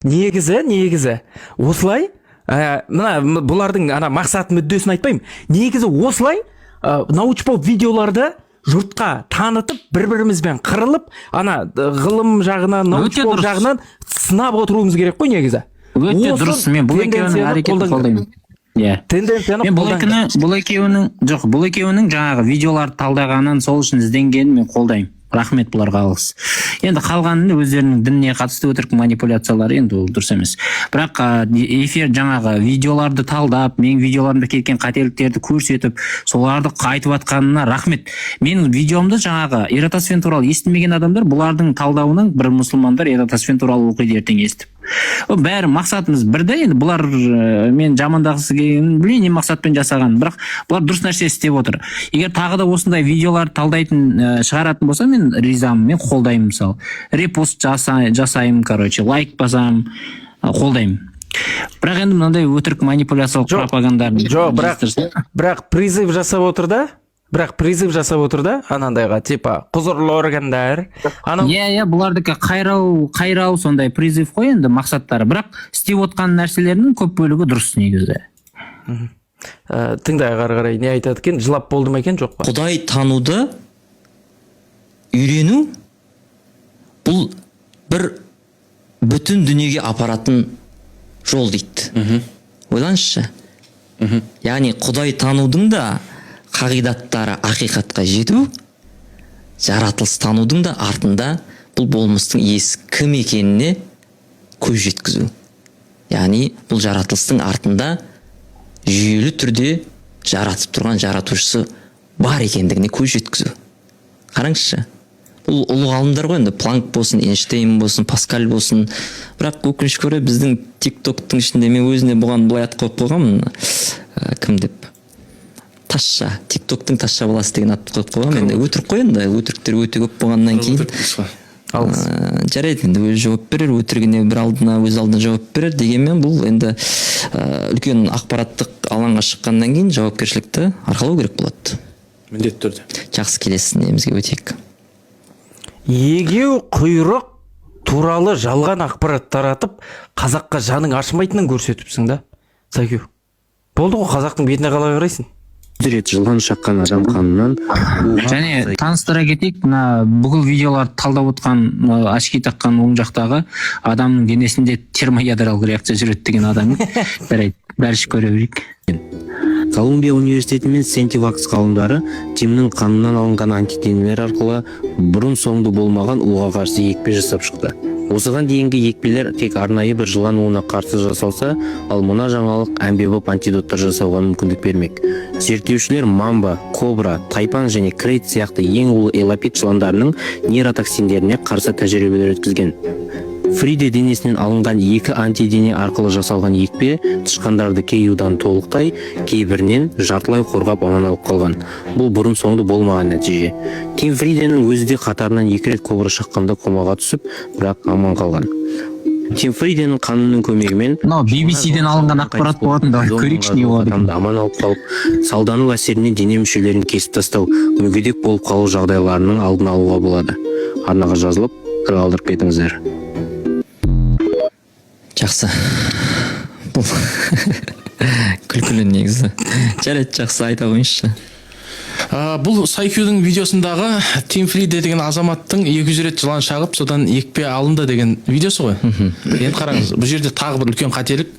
Негізі осылай, мына бұлардың ана мақсат мүддесін айтпаймын. Негізі осылай, научпоп видеоларды жұртқа танытып, бір бірімізбен қырылып, ана ғылым жағынан, научпоп Дұрыс. жағынан сынап отыруымыз керек қой негізі. Өте Осы дұрыс. Мен бұл екеуінің тенденцияны әрекетін қолдаңдар. қолдаймын, иә. Тенденцияны Мен бұл қолдаңдар. екіні, бұл екеуінің, жоқ, бұл екеуінің жаңағы видеоларды талдағанын, сол үшін ізденгенін мен қолдаймын. Рахмет бұларға, алғыс. Енді қалғанын, өздерінің дініне қатысты өтірік манипуляциялары, енді ол дұрыс емес. Бірақ эфир, жаңағы видеоларды талдап, менің видеоларымда кеткен қателіктерді көрсетіп, соларды айтып жатқанына рахмет. Менің видеомды, жаңағы Эратосфен туралы естімеген адамдар бұлардың талдауынан, бір мұсылмандар Эратосфен туралы оқиды ертең естіп. Ол бәрі мақсатымыз бір да. Енді бұлар, мен жамандағысы келгенін білмеймін, не мақсатпен жасағанын, бірақ бұлар дұрыс нәрсе істеп отыр. Егер тағы да осындай видеоларды талдайтын, шығаратын болса, мен ризамын, мен қолдаймын. Мысалы, репост жасаймын, короче, лайк басамын, қолдаймын. Бірақ енді мынандай өтірік манипуляциялық Жоқ, пропаганданы жоқ, бірақ жасырса- бірақ призыв жасап отыр да, бірақ призыв жасап отыр да анандайға, типа құзырлы органдар анау. Иә, бұлардікі қайрау, сондай призыв қой енді мақсаттары. Бірақ істеп отқан нәрселерінің көп бөлігі дұрыс негізі. Тыңдайық ары қарай, не айтады екен, жылап болды ма екен, жоқ па? Құдай тануды үйрену бұл бір бүтін дүниеге апаратын жол дейді. Ойлаңызшы, яғни құдай танудың да қағидаттары ақиқатқа жету, жаратылыс танудың да артында бұл болмыстың иесі кім екеніне көз жеткізу, яғни бұл жаратылыстың артында жүйелі түрде жаратып тұрған жаратушысы бар екендігіне көз жеткізу. Қараңызшы, бұл ұлы ғалымдар ғой енді, Планк болсын, Эйнштейн болсын, Паскаль болсын. Бірақ өкінішке орай, біздің Тик Токтың ішінде, мен өзіне бұған былай ат қойып қойғанмын, кім деп, тазша, Тик Токтың тазша баласы деген ат қойып қойғанмын. Енді өтірік қой, енді өтіріктер өте көп болғаннан кейін. Өтірік дейсіз ғой. Алғыс. Жарайды, енді өзі жауап берер өтірігіне, бір алдына, өз алдына жауап берер. Дегенмен бұл енді үлкен ақпараттық алаңға шыққаннан кейін жауапкершілікті арқалау керек болады. Міндетті түрде. Жақсы, келесі немізге өтейік. Егеу құйрық туралы жалған ақпарат таратып, қазаққа жаның ашымайтынын көрсетіпсің да, Сайкю. Болды ғой, қазақтың бетіне қалай қарайсың? Рет жылан шаққан адам қанынан уға Және таныстыра кетейік, мына бүкіл видеоларды талдап отқан, мына очки таққан оң жақтағы адамның денесінде термоядролық реакция жүреді деген адам. Жарайды, дальше көре берейік. Колумбия университеті мен Сентивакс ғалымдары Тимнің қанынан алынған антиденелер арқылы бұрын соңды болмаған уға қарсы екпе жасап шықты. Осыған дейінгі екпелер тек арнайы бір жылан уына қарсы жасалса, ал мына жаңалық әмбебап антидоттар жасауға мүмкіндік бермек. Зерттеушілер мамба, кобра, тайпан және крейт сияқты ең улы элапид жыландарының нейротоксиндеріне қарсы тәжірибелер өткізген. Фриде денесінен алынған екі антидене арқылы жасалған екпе тышқандарды кей удан толықтай, кейбірінен жартылай қорғап, аман алып қалған. Бұл бұрын соңды болмаған нәтиже. Тим Фриденің өзі де қатарынан екі рет кобра шаққанда комаға түсіп, бірақ аман қалған. Тим Фриденің қанының көмегімен Мынау BBC-ден алынған ақпарат болатын. Давай көрейікші, не болады екен. Адамды аман алып қалып, салдану әсерінен дене мүшелерін кесіп тастау, мүгедек болып қалу жағдайларының алдын алуға болады. Арнаға жазылып, пікір қалдырып кетіңіздер. Жақсы, бұл күлкілі негізі. Жарайды, жақсы, айта қойыңызшы. Бұл Сайкюдің видеосындағы Тим Фриде деген азаматтың 200 рет жылан шағып, содан екпе алынды деген видеосы ғой. Енді қараңыз, бұл жерде тағы бір үлкен қателік.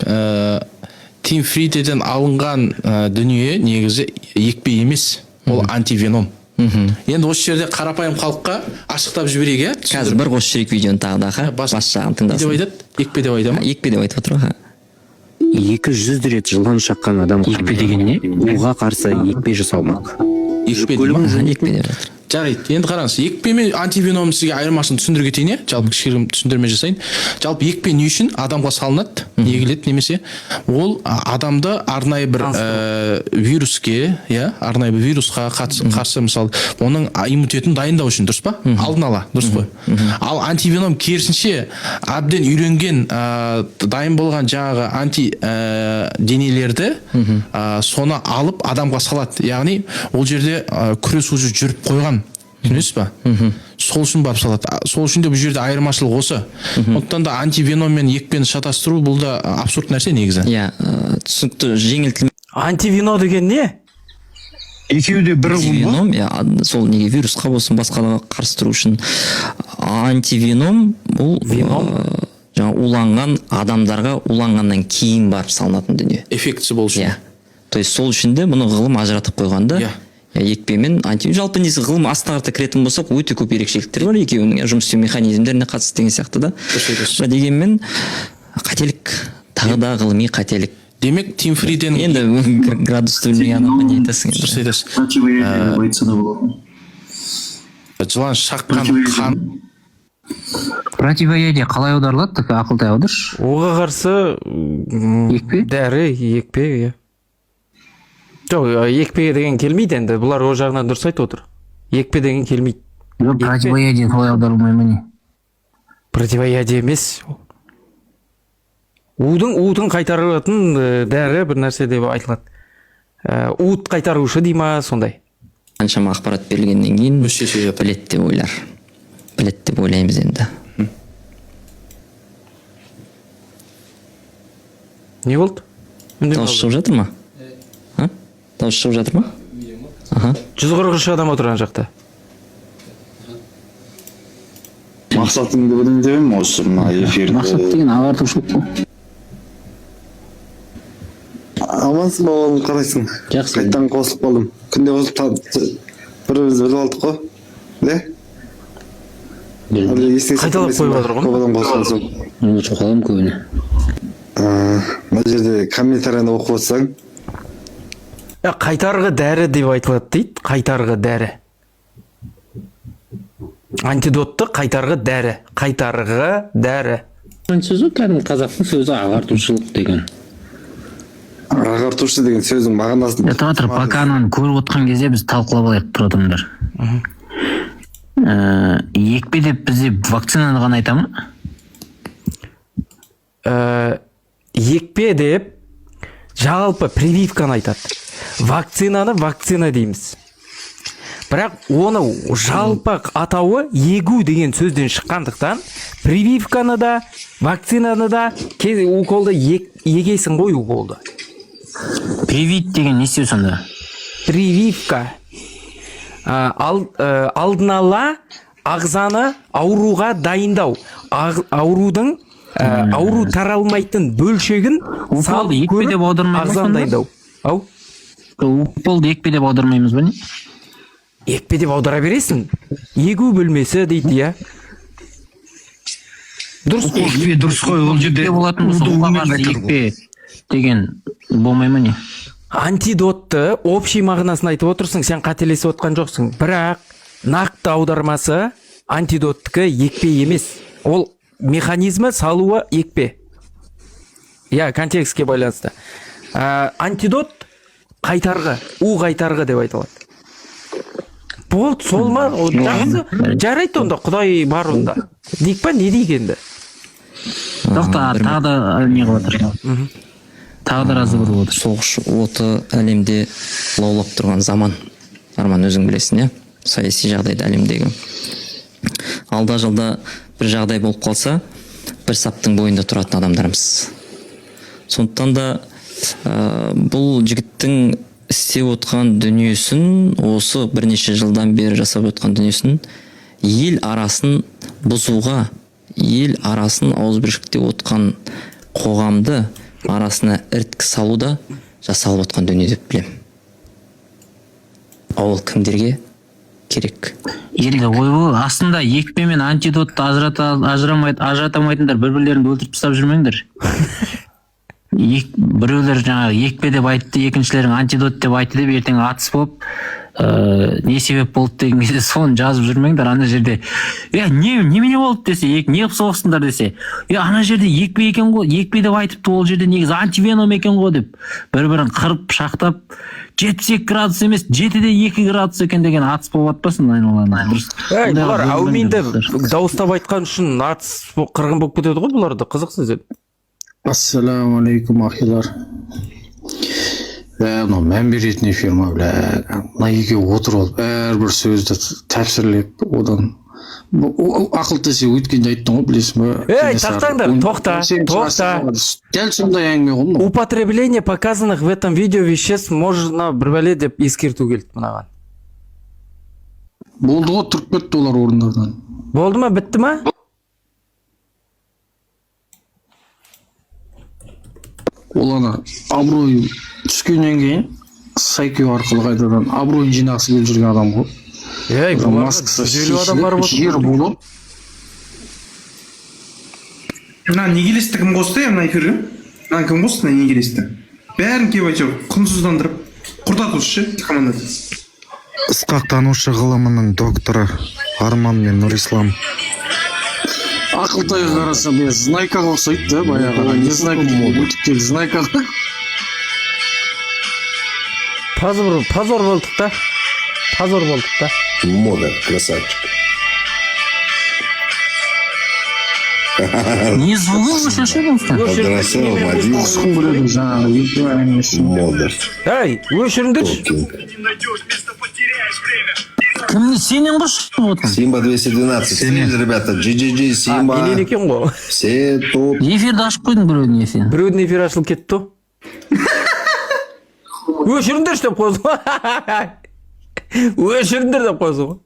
Тим Фридеден алынған дүние негізі екпе емес, ол антивеном. Енді осы жерде қарапайым халыққа ашықтап жіберейік, иә. Қазір бір қосып жіберейік видеоны тағы да, аха. Бас жағын Не деп тыңдасын. айтады? Екпе деп айта ма? Екпе деп айтып отыр ғой, аха. 200 рет жылан шаққан адам Екпе деген не? Уға қарсы екпе жасалмақ. Екпе дейді ма? Аха, екпе деп жатыр. Жарайды, енді қараңыз, екпе мен антивеном, сізге айырмашылығын түсіндіре кетейін, иә. Жалпы кішігірім түсіндірме жасайын. Жалпы екпе не үшін адамға салынады, егіледі немесе ол адамды арнайы бір вируске, иә, арнайы бір вирусқа қарсы, мысалы, оның иммунитетін дайындау үшін, дұрыс па? Алдын ала, дұрыс қой. Ал антивеном керісінше әбден үйренген, дайын болған жаңағы анти денелерді, соны алып адамға салады. Яғни ол жерде күрес уже жүріп қойған, түсінесіз ба? Сол үшін барып салады. Сол үшін де бұл жерде айырмашылық осы. Сондықтан да антивеном мен екпені шатастыру бұл да абсурд нәрсе негізі. Иә, түсінікті, жеңіл тілмен. Антивино деген не? Екеуі де бір ұғым ғой. Антивеном, иә, сол неге, вирусқа болсын, басқаларға қарсы тұру үшін. Антивеном бұл Веном? Жаңа уланған адамдарға уланғаннан кейін барып салынатын дүние. Эффектісі болу үшін. Иә, то есть сол үшін де мұны ғылым ажыратып қойған да. Иә, екпе мен анти, жалпы негізі ғылым астына қарата кіретін болсақ, өте көп ерекшеліктер бар екеуінің, иә, жұмыс істеу механизмдеріне қатысты деген сияқты да. Дұрыс айтасыз. Бірақ дегенмен қателік, тағы да ғылыми қателік. Демек, Тим Фриден Енді градусты білмеген адамға не айтасың енді? Дұрыс айтасыз. Противоядие деп айтса да болады. Жылан шаққан қан. Противоядие қалай аударылады? Так, Ақылтай, аударшы. Оға қарсы Екпе? Дәрі, екпе, иә. Жоқ, екпе деген келмейді енді. Бұлар ол жағынан дұрыс айтып отыр. Екпе деген келмейді. Жоқ, противоядие солай аударылмай ма, не? Противоядие емес. Удың қайтаратын дәрі бір нәрсе деп айтылады. Уыт қайтарушы дей ма, сондай. Қаншама ақпарат берілгеннен кейін Өз шеше жатыр. Біледі деп ойлаймыз енді. Не болды? Үндемей Дауыс қалды. шығып жатыр ма? А, дауыс шығып жатыр ма? Аха. 143 адам отыр ана жақта. Мақсатыңды білдім деп едім осы мына эфирді. Мақсат деген ағартушылық қой. Амансың ба, оғлым, қалайсың? Жақсы. Қайтадан қосылып қалдым. Күнде қосылып, бір бірімізді біліп алдық қой, не? Әлде есіңе Қайталап сақтамайсың қойып ба? жатыр ғой. Көп адам қосылған соң. Ұмытып қаламын көбіне. Мына жерде комментарияны оқып отырсаң. Қайтарғы дәрі деп айтылады дейді. Қайтарғы дәрі. Антидотты қайтарғы дәрі. Қайтарғы дәрі. Сөз ғой, кәдімгі қазақтың сөзі ағартушылық деген. Ағартушы деген сөздің мағынасын Тұра тұр, пока ананы көріп отқан кезде біз талқылап алайық, тұра тұрыңдар. Екпе деп бізде вакцинаны ғана айта ма? Екпе деп жалпы прививканы айтады. Вакцинаны вакцина дейміз. Бірақ оны жалпы атауы егу деген сөзден шыққандықтан, прививканы да, вакцинаны да, уколды егесің ғой, уколды. Привить деген не істеу сонда? Прививка. Алдын ала ағзаны ауруға дайындау. Аурудың ауру таралмайтын бөлшегін Уколды салып екпе көріп, деп аудармай ма ағзаны сонда? дайындау. Ау? Уколды екпе деп аудармаймыз ба, не? Екпе деп аудара бересің. Егу бөлмесі дейді, иә. Дұрыс қой. Екпе дұрыс қой, ол жерде Екпе болатын болса, уды оған умен қарсы айтады ғой. екпе деген болмай ма, не? Антидотты общий мағынасын айтып отырсың, сен қателесіп отқан жоқсың. Бірақ нақты аудармасы антидоттікі екпе емес. Ол механизмі салуы екпе. Иә, контекстке байланысты. Антидот қайтарғы, у қайтарғы деп айтылады. Болды, сол ма? О, жақсы. Жарайды онда, Құдай бар онда. Дейік па, не дейік енді? Тоқта, тағы да не қылып жатыр, тағы да разы болып отыр. Соғыс оты әлемде лаулап тұрған заман, Арман, өзің білесің, иә, саяси жағдайды әлемдегі. Алда жалда бір жағдай болып қалса, бір саптың бойында тұратын адамдармыз. Сондықтан да бұл жігіттің істеп отқан дүниесін, осы бірнеше жылдан бері жасап отқан дүниесін, ел арасын бұзуға, ел арасын, ауызбіршілікте отқан қоғамды арасына іріткі салуда жасалып отқан дүние деп білемін. Ал ол кімдерге керек? Енді, ойбой, астында екпе мен антидотты ажырата ажырамайды ажырата алмайтындар, бір бірлеріңді өлтіріп тастап жүрмеңдер. Біреулер жаңағы екпе деп айтты, екіншілерің антидот деп айтты деп, ертең атыс болып, не себеп болды деген кезде соны жазып жүрмеңдер. Ана жерде е, не немене болды десе, не қылып соғыстыңдар десе, е, ана жерде екпе екен ғой, екпе деп айтыпты, ол жерде негізі антивеном екен ғой деп, бір бірін қырып пышақтап, 72 градус емес, 7,2 градус екен деген атыс болып жатпасын, айналайын, дұрыс. Ей, Ондайға бұлар бөлінбеңдер, әуминді достар. дауыстап айтқан үшін атыс қырғын болып кетеді ғой бұларды. Қызықсыз енді. Ассалаумағалейкум, ахилар. Бә, мынау мән беретін эфир ма, бля? Мына екеуі отырып алып, әрбір сөзді тәпсірлеп, одан Ақыл десе, өткенде айттың ғой, білесің ба? Ей, Кенесары. Тоқтаңдар, тоқта, 18 тоқта. ғасырда болады. Дәл сондай әңгіме ғой мынау. «Употребление показанных в этом видео веществ можно» бір бәле деп ескерту келді мынаған. Болды ғой, тұрып кетті олар орындардан. Болды ма, бітті ма? Ол ана абыройы түскеннен кейін Сайкю арқылы қайтадан абыройын жинағысы келіп жүрген адам ғой. Ей, бұларда Маскасы 150 адам барып шешіліп, жер отыр. болып. Мына нигилистті кім қосты, е, мына эфирге? Мынаны кім қосты, мына нигилистті? Бәрін келіп, әйтеуір құнсыздандырып құртады осы ше команданы. Ысқақтанушы ғылымының докторы Арман мен Нұрислам. Ақылтайға қарасам, мен Знайкаға ұқсайды да, баяғы ана Незнайка деген мультиктегі Знайкаға. Позор, позор болдық та, позор болдық та. Мода, красавчик. Не звугы өшірші болсын. Абдрасыл, Мадина. Қосқым келеді жаңағы екеуі әңгімесі. Мода. Ей, өшіріңдерші. Кім, сенен ғой шығып отырған? Симба 212. Цель, ребята. GGG, Симба. Менен екен ғой. Все топ. Эфирді ашып қойдың, біреудің эфирін. Біреудің эфирі ашылып кетті ғой. Өшіріңдерші деп қойсын ғой, өшіріңдер деп қойсын ғой.